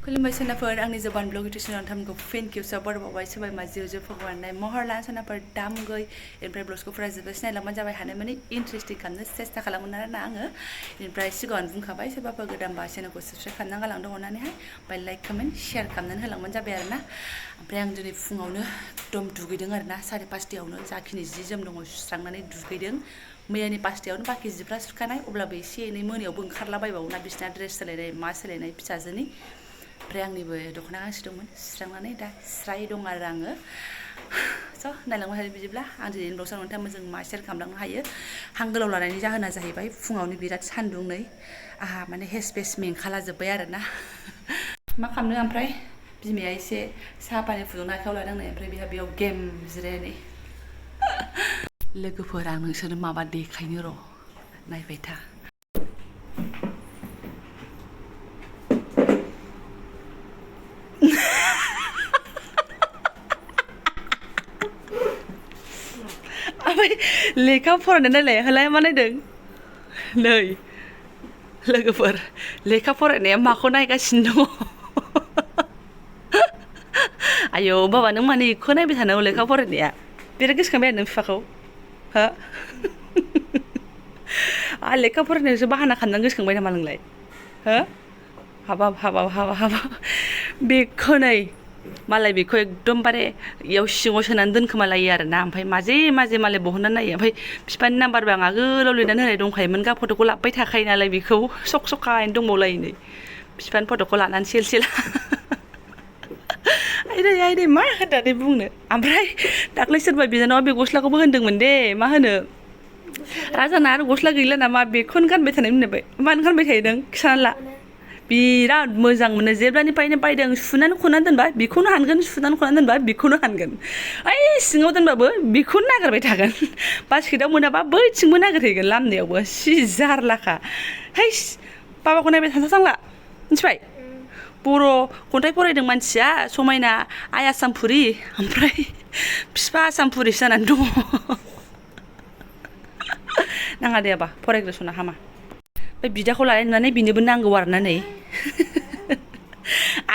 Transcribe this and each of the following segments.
खुलुमबाय सोनाफोर आंनि जबान ब्लग इउटुब चेनेल थामखौ फिन खेबसेयाव बरायबावबाय सोरबाय मा जिउ जिउ फगवानाय महर लान सोनाफोर दामगै ओमफ्राय ब्लगखौ फरायजोबबाय सिनायलांबानो जाबाय हानाय माने इन्टारेस्टिं खालामनो सेस्था खालामगोन आरोना आङो ओमफ्राय सिगाङावनो बुंखाबाय सोरबाफोर गोदानबा चेनेलखौ साबस्क्राइब खालामना गालांदों अननानैहाय ओमफ्राय लाइक कमेन्ट शेयार खालामनानै होलांबानो जाबाय आरोना ओमफ्राय आं दिनै फुङावनो एकदम दुगैदों आरोना 5:30आवनो जाखिनि जि जोम दङ सुस्रांनानै दुगैदों मैयानि 5:00आवनो बाखि जिफ्रा सुखानाय अब्लाबो एसे एनै मोनायावबो ओंखारलाबायबावोना बिसिना ड्रेस सोलायनाय मा सोलायनाय फिसाजोनि ओमफ्राय आंनिबो दख'ना गांसे दंमोन सुस्रांनानै दा स्राय दं आरो आङो स' नायलांबाय थादो बिदिब्ला आं दिनैनि ब्लगआव नोंथांमोन जों मा शेयार खालामलांनो हायो हां गोलाव लानायनि जाहोना जाहैबाय फुङावनो बिराद सान्दुं नै आहा माने हेस फेस मेंखाला जोब्बाय आरोना मा खालामनो ओमफ्राय बिमाया एसे साहा पानि फुदुंना आखायाव लादों नै ओमफ्राय बेहा बेयाव गेम जिरायनाय लोगोफोर आं नोंसोरनो माबा देखायनो र' नायबाय था लेखा फरायनो नायलाय होलाय मा नायदों नै लोगोफोर लेखा फरायनाया माखौ नायगासिनो दङ आयौ बाबा नों माने इखौ नायबाय थानांगौ लेखा फरायनाया बिराद गोसोखांबाय आरो नों बिफाखौ हो आरो लेखा फरायनायावसो बाहाना खालामनानै गोसोखांबाय नामा नोंलाय हो हाबाब हाबाब हाबाब हाबाब बेखौ नै मालाय बेखौ एकदमबारे इयाव सिङाव सोनानै दोनखोमालायो आरोना ओमफ्राय माजे माजे मालाय बहननानै नायो ओमफ्राय बिफानि नाम्बारबो आं आगोलाव लिरनानै होनाय दंखायोमोन गा फट'खौ लाबोबाय थाखायो नालाय बेखौ सक सकायैनो दंबावलायो नै बिफानि फट'खौ लानानै सेल सेल आइदै मा होननानै बुंनो ओमफ्राय दाख्लै सोरबा बिनानावा बे गस्लाखौबो होनदोंमोन दे मा होनो राजाना आरो गस्ला गैला नामा बेखौनो गानबाय थानाय होनबाय मानो गानबाय थायो नों खिथाना ला बिराद मोजां मोनो जेब्लानिफ्रायनो बायदों सुनानै खनानै दोनबा बेखौनो हानगोन सुनानै खनानै दोनबा बेखौनो हानगोन ओइ सिङाव दोनबाबो बेखौनो नागिरबाय थागोन बास्केटाव मोनाबा बैथिंबो नागिरहैगोन लामनायावबो सि जारलाखा हैस बाबाखौ नायबाय थांला मिथिबाय बर' खन्थाइ फरायदों मानसिया समायना आइ आसामफुरि ओमफ्राय बिफा आसामफुरिसो जानानै दङ नाङा दे आबा फरायग्रोस'ना हामा ओमफ्राय बिदाखौ लानाय नुनानै बिनोबो नांगौ आरोना नै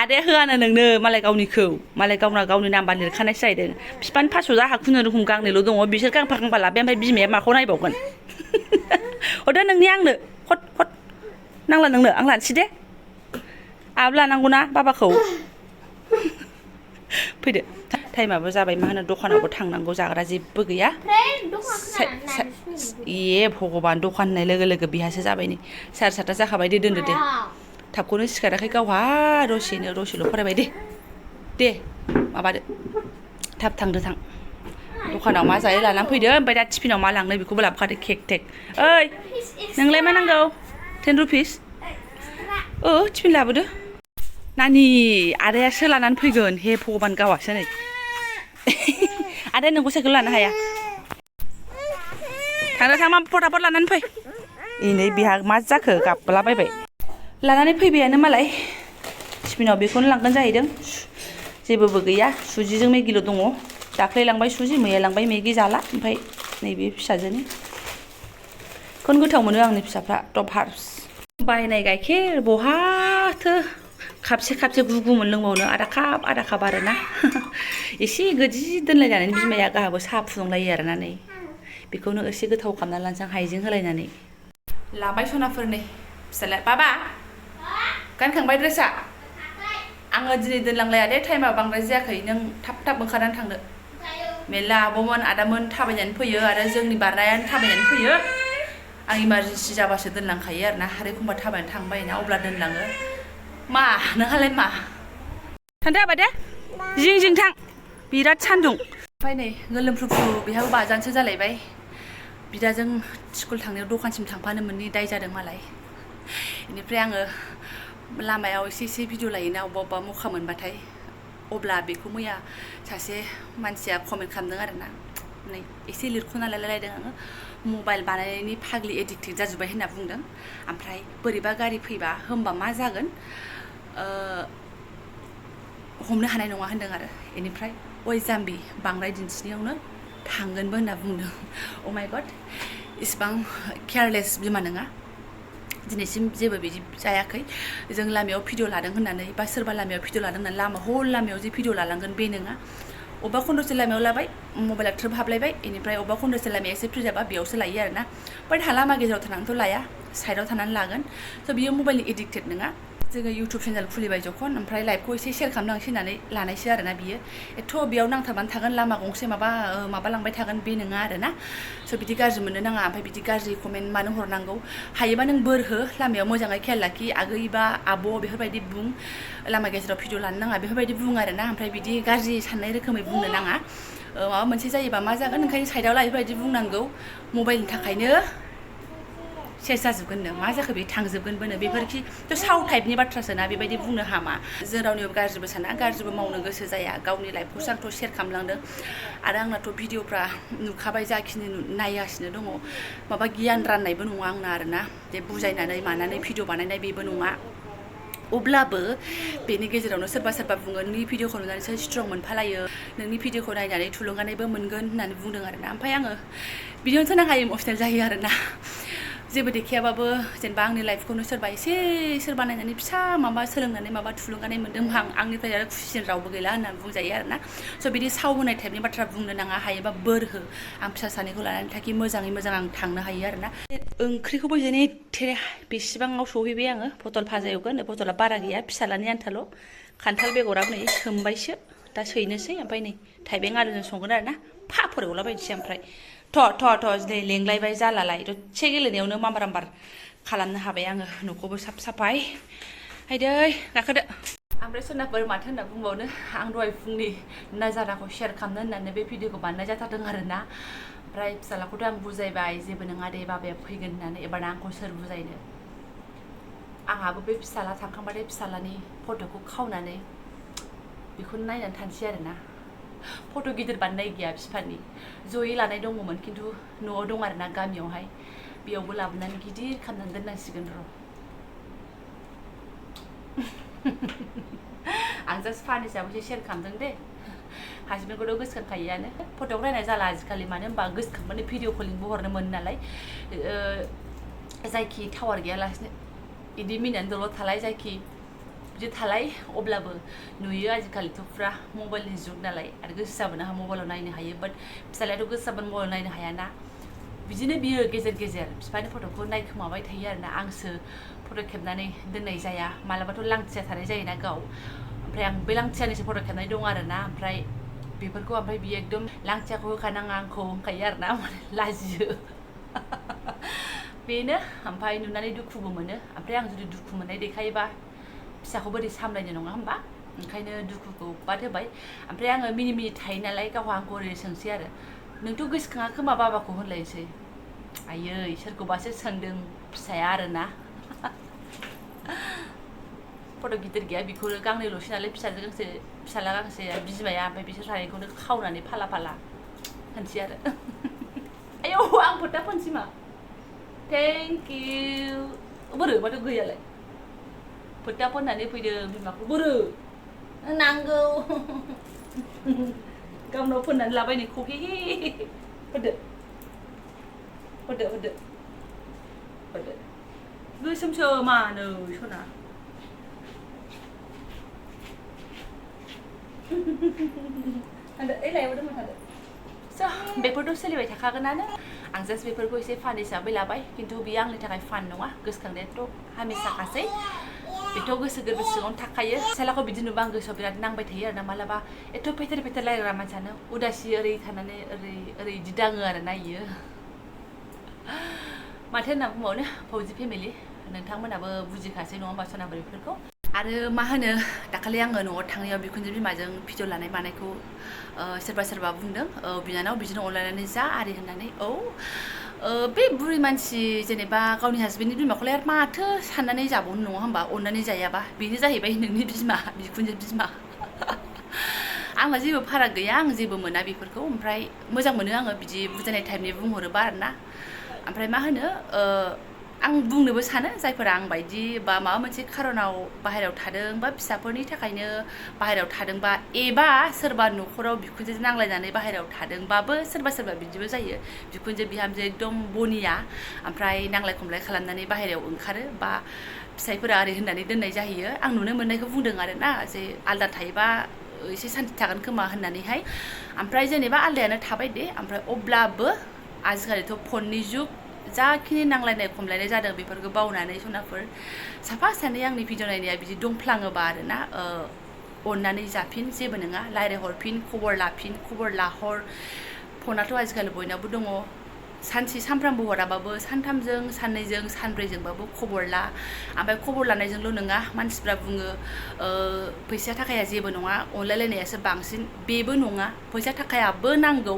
आदाया होआनो नोंनो मालाय गावनिखौ मालाय गावनि नाम्बार लिरखानायसो जाहैदों बिफानि पासवर्डआ आंहा खुनुरुखुम गांनैल' दङ बिसोर गांफा लाबाय ओमफ्राय बिमाया माखौ नायबावगोन हरदो नोंनि आंनो हट नांला नोंनो आं लानोसै दे आहाबो लानांगौना बाबाखौ फैदो टाइमाबो जाबाय मा होनो दखानावबो थांनांगौ जाग्रा जेबो गैया ए भगबान दखान होननाय लोगो लोगो बेहासो जाबाय नै 7:30 जाखाबाय दे दोनदो दे थाबखौनो सिखाराखै गावहा दसेल' फरायबाय दे माबादो थाब थांदो थां दखानाव मा जायो लानानै फैदो ओमफ्राय दा टिफिनाव मा लांनो बेखौबो लाबोखादो केक टेक ओइ नोंलाय मा नांगौ 10 रुपिस टिफिन लाबोदो नानि आदायासो लानानै फैगोन हे भगबान गावासो नै आदाया नोंखौ साइकेल लानो हाया थांदो मा फटाफट लानानै फै नै बेहा मा जाखो गाबलाबायबाय लानानै फैबायानो मालाय टिफिनाव बेखौनो लांगोन जाहैदों जेबोबो गैया सुजिजों मेगिल' दङ दाख्लै लांबाय सुजि मैया लांबाय मेगि जाला ओमफ्राय नैबे फिसाजोनि खौनो गोथाव मोनो आंनि फिसाफ्रा टप हार्स बायनाय गाइखेर बहाथो खाबसे गुगु मोनलोंबावनो आधा काप आरोना एसे गोदि दोनलायनानै बिमाया गाहाबो साहा फुदुंलायो आरोना नै बेखौनो एसे गोथाव खालामना लानोसै हाइजें होलायनानै लाबाय सनाफोर नै फिसालाया बाबा गानखांबाय ड्रेसा आङो दिनै दोनलांलाया दे टाइमा बांद्राय जायाखै नों थाब ओंखारनानै थांदो मेरला आब'मोन आदामोन थाबायनानै फैयो आरो जोंनि बारनायानो थाबायनानै फैयो आं इमारजेन्सि जाबासो दोनलांखायो आरोना आरो एखमबा थाबायनानै थांबायना अब्ला दोनलाङो मा नोंहालाय मा थांदो आबा दे जिं थां बिराद सान्दुं ओमफ्राय नै गोलोमफ्रुफ्रु बेहाबो बाजानसो जालायबाय बिदाजों स्कुल थांनायाव दखानसिम थांफानो मोननि दाय जादों मालाय बेनिफ्राय आङो लामायाव एसे भिडिअ लायोना अबेबा मखा मोनबाथाय अब्ला बेखौ मैया सासे मानसिया कमेन्ट खालामदों आरोना नै एसे लिरख'ना लायलायदों आङो मबाइल बानायनायनि फाग्लि एडिक्टेड जाजोब्बाय होनना बुंदों ओमफ्राय बोरैबा गारि फैबा होमबा मा जागोन हमनो हानाय नङा होनदों आरो बेनिफ्राय ओइ जाम्बि बांद्राय दिन्थिनायावनो थांगोनबो होनना बुंदों अ माय गड इसिबां केयारलेस बिमा नङा दिनैसिम जेबो बिदि जायाखै जों लामायाव भिडिअ लादों होननानै बा सोरबा लामायाव भिडिअ लादों होननानै हल लामायाव जे भिडिअ लालांगोन बे नङा अबेबा खन्द'से लामायाव लाबाय मबाइला ट्रोब हाबलायबाय बेनिफ्राय अबेबा खन्द'से लामाया एसे फ्रि जाबा बेयावसो लायो आरोना बाट हा लामा गेजेराव थानानैथ' लाया साइडआव थानानै लागोन स' बियो मबाइलनि एडिक्टेड नङा जोङो इउटुब चेनेल खुलिबाय जखन ओमफ्राय लाइभखौ एसे शेयार खालामनांसै होननानै लानायसो आरोना बियो एथ' बेयाव नांथाबनानै थागोन लामा गंसे माबा लांबाय थागोन बे नङा आरोना स' बिदि गाज्रि मोननो नाङा ओमफ्राय बिदि गाज्रि कमेन्ट मानो हरनांगौ हायोबा नों बोर हो लामायाव मोजाङै खेयाल लाखि आगै बा आब' बेफोरबायदि बुं लामा गेजेराव भिडिअ लानो नाङा बेफोरबायदि बुं आरोना ओमफ्राय बिदि गाज्रि साननाय रोखोमै बुंनो नाङा माबा मोनसे जायोबा मा जागोन ओंखायनो साइडआव ला बेफोरबायदि बुंनांगौ मबाइलनि थाखायनो सेस जाजोबगोननो मा जाखो बे थांजोबगोनबोनो बेफोरखिथ' साव टाइपनि बाथ्रासो ना बेबायदि बुंनो हामा जों रावनिबो गाज्रिबो साना गाज्रिबो मावनो गोसो जाया गावनि लाइफखौसो आंथ' शेयार खालामलांदों आरो आंनाथ' भिडिअफ्रा नुखाबाय जाखिनि नायगासिनो दङ माबा गियान राननायबो नङा आंना आरोना जे बुजायनानै मानानै भिडिअ बानायनाय बेबो नङा अब्लाबो बेनि गेजेरावनो सोरबा बुङो नोंनि भिडिअखौ नुनानैसो स्ट्रं मोनफालायो नोंनि भिडिअखौ नायनानै थुलुंगानायबो मोनगोन होननानै बुंदों आरोना ओमफ्राय आङो बिदियावनो नाङा इमसनेल जायो आरोना जेबो देखायाबाबो जेनेबा आंनि लाइफखौनो सोरबा नायनानै फिसा माबा सोलोंनानै माबा थुलुंगानाय मोनदों आंनिफ्राय आरो खुसिसिन रावबो गैला होननानै बुंजायो आरोना स' बिदि साव होनाय टाइपनि बाथ्रा बुंनो नाङा हायोबा बोर हो आं फिसा सानैखौ लानानै थाखि मोजाङै मोजां आं थांनो हायो आरोना ओंख्रिखौबो जेने थेरे बेसेबाङाव सहैबाय आङो पटल भाजा एवगोन पटला बारा गैया फिसालानि आन्थाल' खान्थाल बेगराबो नै सोमबायसो दा सैनोसै ओमफ्राय नै थाइबें आलुजों संगोन आरोना फाफोर एवलाबायनोसै ओमफ्राय थ' दिनै लेंलायबाय जालालाय दसे गेलेनायावनो माम्बार खालामनो हाबाय आङो न'खौबो साफाय हायदै गाखोदो ओमफ्राय सोनाफोर माथो होनना बुंबावनो आं दहाय फुंनि नाजाराखौ शेयार खालामनो होननानै बे भिडिअखौ बानायनाय जाथारदों आरोना ओमफ्राय फिसालाखौथ' आं बुजायबाय जेबो नङा दे बाबाया फैगोन होननानै एबार आंखौ सोर बुजायनो आंहाबो बे फिसाला थांखांबाथाय फिसालानि फट'खौ खावनानै बेखौनो नायनानै थानोसै आरोना फट' गिदिर बानायनाय गैया बिफानि जयै लानाय दङमोन खिन्थु न'आव दं आरोना गामियावहाय बेयावबो लाबोनानै गिदिर खालामनानै दोननांसिगोन र' आं जास्ट फान हिसाबैसो शेयार खालामदों दे हासबेन्डखौथ' गोसोखांखायोआनो फट'खौ नायनाय जाला आजिखालि मानो होनबा गोसोखांबानो भिडिअ कलिंबो हरनो मोनो नालाय जायखि टावार गैयालासिनो बिदि मिनिनानै दलद थालाय जायखि बिदि थालाय अब्लाबो नुयो आजिखालिथ' फुरा मबाइलनि जुग नालाय आरो गोसो जाबोनो मबाइलाव नायनो हायो बाट फिसालायाथ' गोसो जाबानो मबाइलाव नायनो हायाना बिदिनो बियो गेजेर बिफानि फट'खौ नायखोमाबाय थायो आरोना आंसो फट' खेबनानै दोननाय जाया मालाबाथ' लांथिया थानाय जायोना गाव ओमफ्राय आं बे लांथियानिसो फट' खेबनाय दं आरोना ओमफ्राय बेफोरखौ ओमफ्राय बियो एकदम लांथियाखौ होखानाङा आंखौ होनखायो आरोना माने लाजियो बेनो ओमफ्राय नुनानै दुखुबो मोनो ओमफ्राय आं जुदि दुखु मोननाय देखायोबा फिसाखौ बोरै सामलायनो नङा होमबा ओंखायनो दुखुखौ बाद होबाय ओमफ्राय आङो मिनि थायो नालाय गावहा आंखौ ओरै सोंसै आरो नोंथ' गोसोखाङा खोमा बाबाखौ होनलायनोसै आयै सोरखौबासो सोंदों फिसाया आरोना फट' गिदिर गैया बेखौनो गांनैल'सै नालाय फिसाला गांसे बिमाया ओमफ्राय बिसोर सानैखौनो खावनानै फाला होनसै आरो आयौ आं फोथा फोनसै मा थेंक इउ बोरो माथो गैयालाय फोथा फोननानै फैदों बिमाखौ बोरो नांगौ गावनाव फोननानै लाबाय नै खहे होदो गोसोमसो मानो सना बेफोरथ' सोलिबाय थाखागोनानो आं जास्ट बेफोरखौ एसे फान हिसाबै लाबाय खिन्थु बेयो आंनि थाखाय फान नङा गोसोखांनायाथ' हामेसाखासै बेथ' गोसो गोरबो सिङावनो थाखायो फिसालाखौ बिदि नुबा आं गोसोआव बिराद नांबाय थायो आरोना मालाबा एथ' फेथेर रायग्रा मानसियानो उदासि ओरै थानानै ओरै इदि दाङो आरोना इयो माथो होनना बुंबावनो फौजि फेमिलि नोंथांमोनाबो बुजिखासै नङा होमबा सनाबो बेफोरखौ आरो मा होनो दाखालि आङो न'आव थांनायाव बिखुनजो बिमाजों भिडिअ लानाय मानायखौ सोरबा बुंदों बिनानाव बिदिनो अनलायनानै जा आरि होननानै बे बुरि मानसि जेनेबा गावनि हासबेन्डनि बिमाखौलाय आरो माथो साननानै जाबावनो नङा होमबा अननानै जायाबा बेनो जाहैबाय नोंनि बिमा बिखुनजो बिमा आंना जेबो फाराग गैया आं जेबो मोना बेफोरखौ ओमफ्राय मोजां मोनो आङो बिदि बुजायनाय टाइपनि बुंहरोबा आरोना ओमफ्राय मा होनो आं बुंनोबो सानो जायफोरा आं बायदि बा माबा मोनसे खारनाव बाहेरायाव थादों बा फिसाफोरनि थाखायनो बाहेरायाव थादोंबा एबा सोरबा न'खराव बिखुनजोजों नांलायनानै बाहेरायाव थादोंबाबो सोरबा बिदिबो जायो बिखुनजो बिहामजो एकदम बनिया ओमफ्राय नांलाय खमलाय खालामनानै बाहेरायाव ओंखारो बा फिसाइफोरा ओरै होननानै दोननाय जाहैयो आं नुनो मोननायखौ बुंदों आरोना जे आलदा थायोबा एसे सान्थि थागोन खोमा होननानैहाय ओमफ्राय जेनेबा आलदायानो थाबाय दे ओमफ्राय अब्लाबो आजिखालिथ' फननि जुग जाखिनि नांलायनाय खमलायनाय जादों बेफोरखौ बावनानै सनाफोर साफा सानै आंनि भिडिअ नायनाया बिदि दंफ्लाङोबा आरोना अननानै जाफिन जेबो नङा रायज्लायहरफिन खबर लाफिन खबर लाहर फनाथ' आजिखालि बयनावबो दङ सानसे सानफ्रामबो हराबाबो सानथामजों साननैजों सानब्रैजोंबाबो खबर ला ओमफ्राय खबर लानायजोंल' नङा मानसिफ्रा बुङो फैसा थाखाया जेबो नङा अनलायलायनायासो बांसिन बेबो नङा फैसा थाखायाबो नांगौ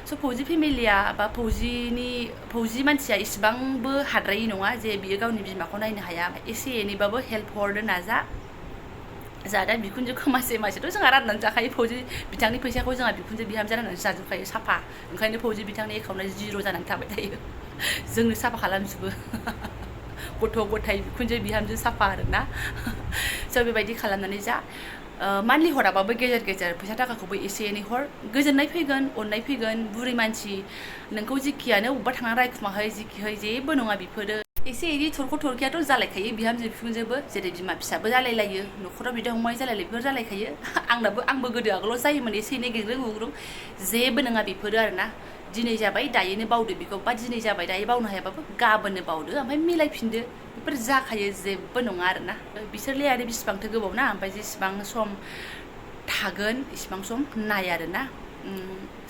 स' फौजि फेमिलिया बा फौजि मानसिया इसिबांबो हाद्रायै नङा जे बियो गावनि बिमाखौ नायनो हाया एसे एनैबाबो हेल्प हरनो नाजा जा दा बिखुनजोखौ मासेथ' जोंहा राननानै जाखायो फौजि बिथांनि फैसाखौ जोंहा बिखुनजो बिहामजो राननानै जाजोबखायो साफा ओंखायनो फौजि बिथांनि एकाउन्टआ जिर' जानानै थाबाय थायो जोंनो साफा खालामजोबो गथ' गथाय बिखुनजो बिहामजो साफा आरोना स' बेबायदि खालामनानै जा मान्थलि हराबाबो गेजेर गेजेर फैसा थाखाखौबो एसे एनै हर गोजोननाय फैगोन अननाय फैगोन बुरै मानसि नोंखौ जिखियानो अबेबा थांनानै रायखुमाहै जिखिहै जेबो नङा बेफोरो एसे एनै थरखियाथ' जालायखायो बिहामजो बिखुनजोबो जेरै बिमा फिसाबो जालायलायो न'खराव बिदा फंबाय जालायलायो बेफोर जालायखायो आंबो गोदो आगोलाव जायोमोन एसे एनै गेग्रें गुग्रुं जेबो नङा बेफोरो आरोना दिनै जाबाय दायोनो बावदो बेखौ बा दिनै जाबाय दायो बावनो हायाबाबो गाबोननो बावदो ओमफ्राय मिलायफिनदो बेफोर जाखायो जेबो नङा आरोना बिसोरलाय आरो बेसिबांथो गोबाव ना ओमफ्राय जेसेबां सम थागोन इसिबां सम नाय आरोना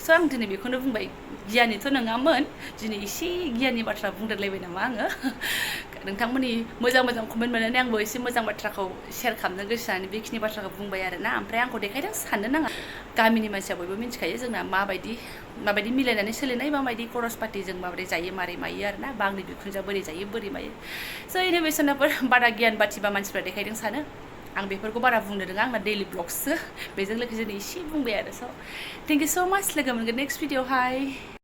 स' आं दिनै बेखौनो बुंबाय गियानिथ' नङामोन दिनै एसे गियाननि बाथ्रा बुंदेरलायबाय नामा आङो नोंथांमोननि मोजां कमेन्ट मोननानै आंबो एसे मोजां बाथ्राखौ शेयार खालामनो गोसो जानानै बेखिनि बाथ्राखौ बुंबाय आरोना ओमफ्राय आंखौ देखायदों साननो नाङा गामिनि मानसिया बयबो मिथिखायो जोंना माबायदि मिलायनानै सोलिनाय माबायदि खरस पाति जों माबोरै जायो मारै मायो आरोना बा आंनि बिखुनजोआ बोरै जायो बोरै मायो स' इनोभेसनाफोर बारा गियान बाथिबा मानसिफ्रा देखायदों सानो आं बेफोरखौ बारा बुंनो रोङा आंना दैलि ब्लगसो बेजों लोगोसे एसे बुंबाय आरो स' थेंक इउ स' माच लोगो मोनगोन नेक्स्ट भिडिअ'हाय